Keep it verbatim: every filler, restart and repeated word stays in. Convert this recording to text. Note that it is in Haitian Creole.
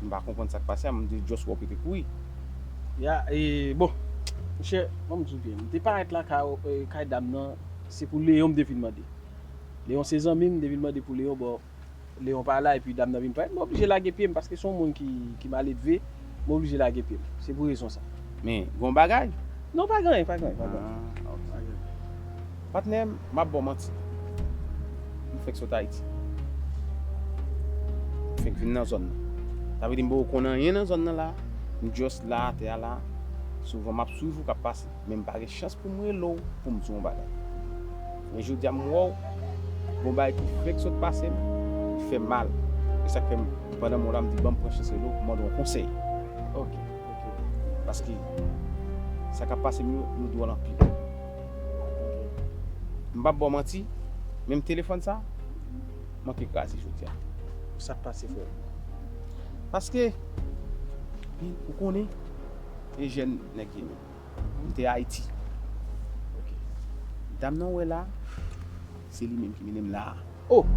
M pa konprann sa k pase a, m te just wè w pete kouri. Ya, e, bon, monchè, ban m di w byen, m te parèt la kay, e, kay dam nan, se pou Leyon m te vin mande. Leyon se zanmi m, m te vin mande pou Leyon, bon, Leyon pa la, epi dam nan vin parèt, m oblije lage pye m, paske se yon moun ki, ki maledve, m oblije lage pye m. Se pou rezon sa. Men, gon bagay? Non, pa gen anyen, pa gen anyen, pa gen anyen. Ah, ok. Patnè m, m ap ba w manti. M fèk sot Ayiti. M fèk vin nan zòn nan. Sa vle di m poko konn anyen nan zòn nan la. M just la atè a la. Souvan m ap swiv ou k ap pase. Men m pa gen chans pou m rele w pou m di w yon bagay. Men jodi a m wè w, gon bagay ki fèk sot pase m, ki fè m mal. E sa k fè m, pandan m wè w la, m di ban m pran chans rele w pou m mande w yon konsèy. Ok, ok. Paske sa k ap pase m yo, yo dwòl anpil. M p ap ba w manti, menm telefòn sa, manke kraze jodi a. Sa k pase, frè? Paske, ou konnen, e jèn nèg ye menm. M te Ayiti. Ok. Dam nan w wè la, se li menm ki mennen m la a. Oh,